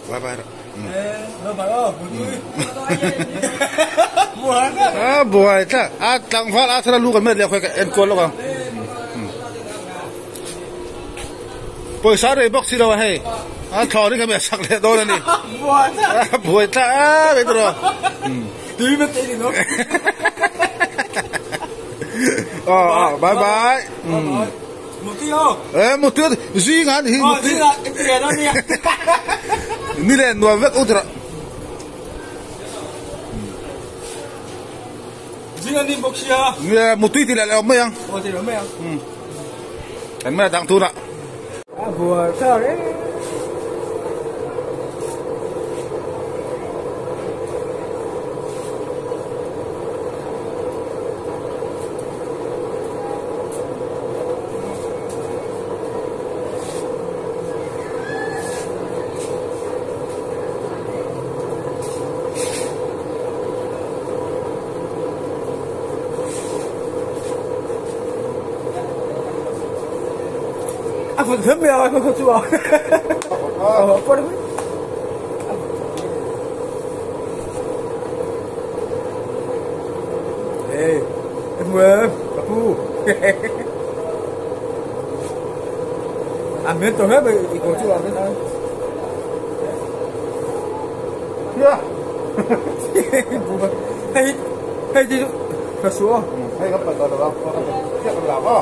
Bye bye. A buai tla a tlangval a thara lu kan met leh khawi ka en kual lawk ang. Pawisa rei bawk si lo a hei a thlawh ni ka meh sak leh dawn a ni. A buai tla a rei tawh rawh. Tui met ei ni no. Aw aw bye bye. Muti ho. Eh muti zing an hi muti. Zing ah tian a nia. Ni le nuam vek utra. Zing an ni bawk sia. Ni muti ti le le mai ang. O ti le mai ang. Kan mai dang tu na. A bua tha re. A phun thum ya ko ko chu a. Ko ni. Hey, em ka pu. A men to he bai i ko chu a men a. Ya. Hei hei ti ka su. Hei ka pa to lo. Ka la ko.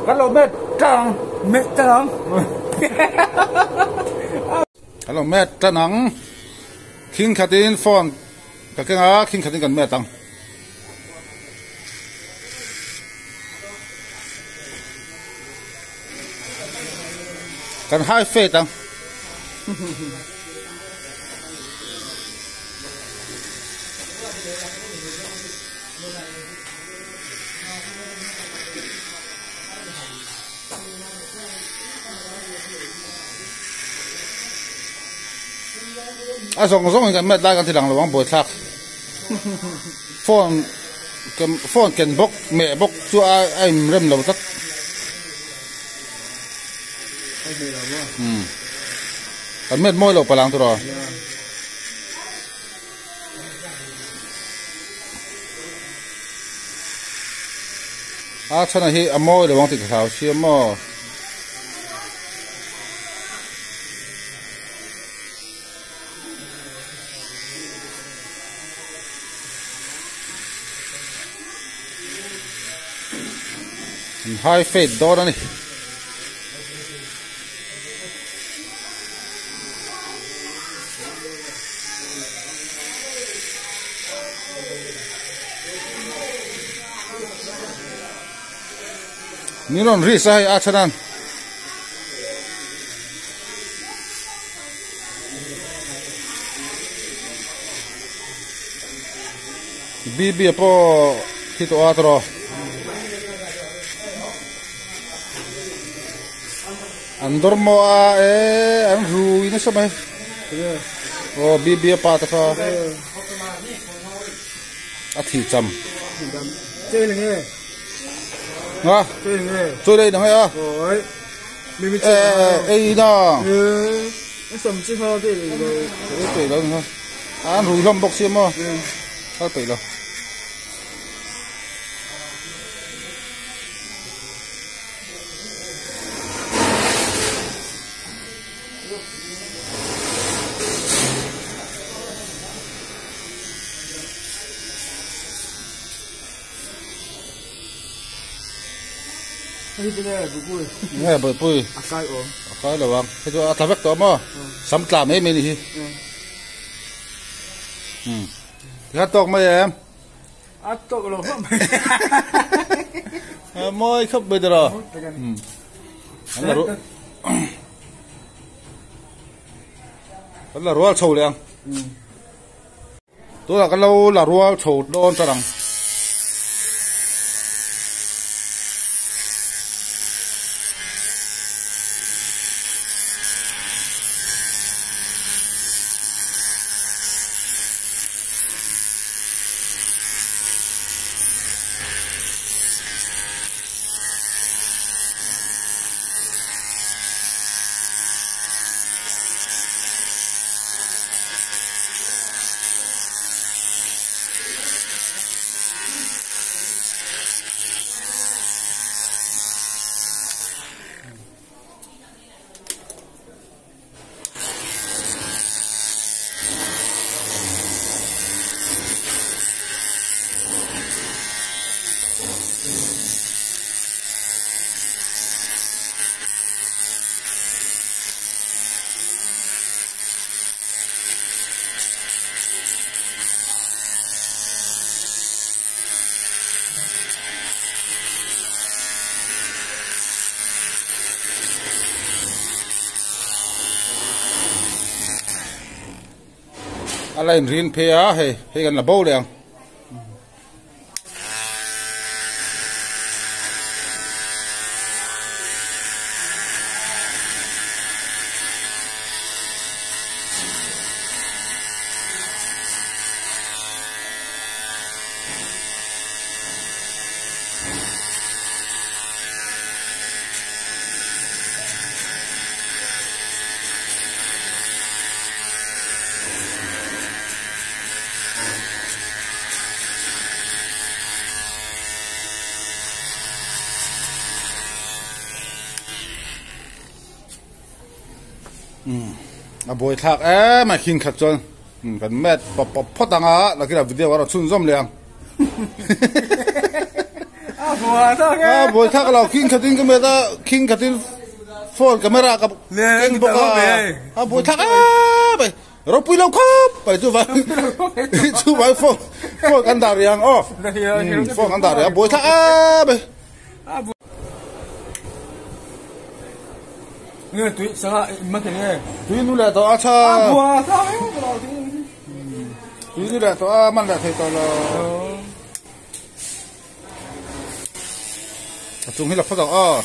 Kan lo met tang. Met tang. Kan lo met tanang. Khing khatin phone ka kenga khing khatin kan met ang. Kan high fade ang. A zawng zawng in kan met lai kan ti lang lo ang buai thlak. Phone phone ken bawk meh bawk chu a a inrem lo tlat. Kan met mawi lo palang tawh rawh. A chhan hi a mawi lo ang tih ka hlau sia maw. High fade dawn a ni. Ni rawn ri sa hei a chhan BB pawh thi tawh a tawh an dawr maw a e an rui nasa mai aw BB a pa te kha a thi cham nga chawi lei na nge a ei na peih lo ni kha an rui hlawm bawk sia maw kal peih lo. Nge bawihpui A kai awm. A kai lo ang. Hei chu a tla vek tawh maw? Sam tla mai mai ni hi. Tikhan tawk mai em? A tawk lo khawp mai. A mawi khawp mai tiraw? An la Kan la rual chho leh ang. Tunah kan lo la rual chho dawn ta ang. A la inrin phei a hei hei kan la bo leh ang. A buai thlak em a khing khat chuan kan met pawp pawp phawt ang a nakina video a rawn chhunzawm leh ang. A buai thlak lo khing khatin ka met a khing khatin phone camera ka keng bawk a a buai thlak em mai ropui lo khawp mai chu vai chu vai phone phone kan dah rih ang aw phone kan dah rih a buai thlak em mai. Nge tui sanga ma thei nge. Tui nu leh tawh a tha. A bua tha em lo tui. Tui nu leh tawh a man leh thei tawh lo. A chung hi la phawt ang aw.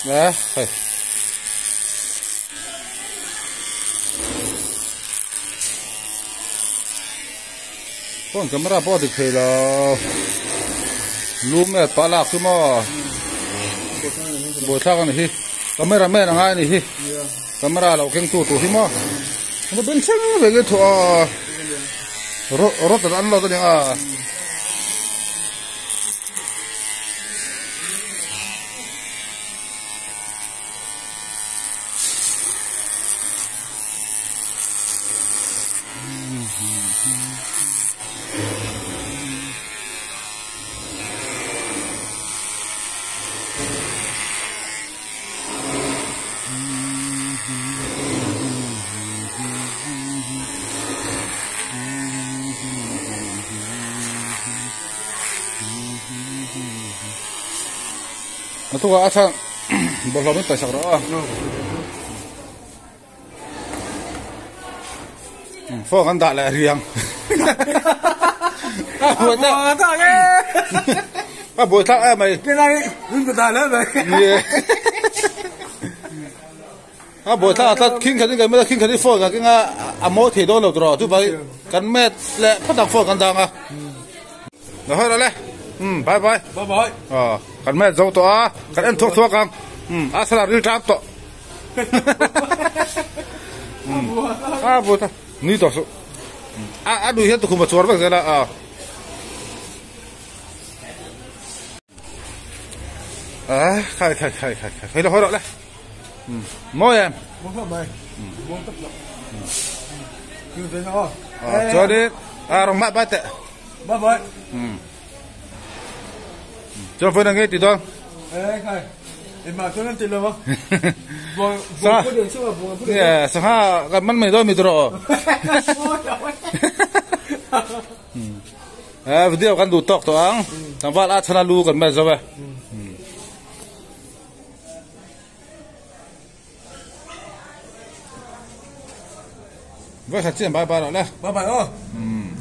Nè, hei. Phone camera pawh a dik thei lo. Lu met pah lak chu maw. Buaithlak a ni hi. Camera man a ngai a ni hi. Camera lo keng tu tur hi maw. An ben thleng ve nge thuah a. Rot an unload a ni ang a. A tukah a chhan bawlhhlawh min paihsak rawh a phone an dah leh riang a buai thlak em mai a buai thlak tlat khing khat in kan met a khing khat in phone kan keng a a mawi thei dawn lo tawh chuvang kan met leh phawt ang phone kan dang a. Lo hawi rawh le. Um bye bye. Bye bye. Aw kan met zo tawh a kan en thuak thuak ang. Um a sala ril tap tawh. Um a bu ta nui tawh suh. A a nui hian tukhum a chuar vek zel a aw. A khai khai khai khai khai hei lo hawi rawh le. Um mawi em. Mawi khawp mai. Mawi tak tak. Aw chuanin a rawng mah bye teh. Bye bye. Chuan vawiin ang nge ti dawn? Eh khai. Engmah chuan an ti lo a. Sa sangha kan man mai dawn mi tawh rawh. Eh video kan duh tawk tawh ang. Tlangval a chhan a lu kan met zo e. Vai khat chian bye bye rawh le. Bye bye aw.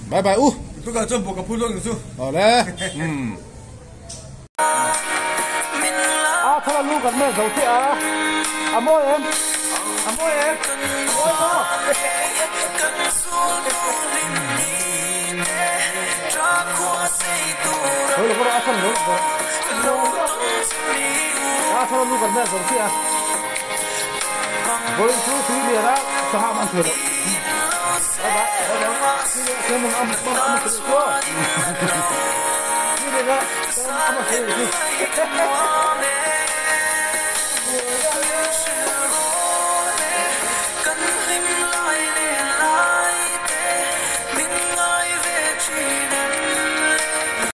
Bye bye u. Tukah chuan bawk a phur dawn ang chu. Aw le. A thla lu kan mel zo chiah a. A mawi em? A mawi em? Mawi maw? Hawi lo rawh a thlan lo rawh. A thla lu kan mel zo chiah a. Vawiin chu tui lian a sangha man thei loh. Bye bye bye bye. Tui lian a siam ang a a thei chu. Tui lian a siam ang a thei chu.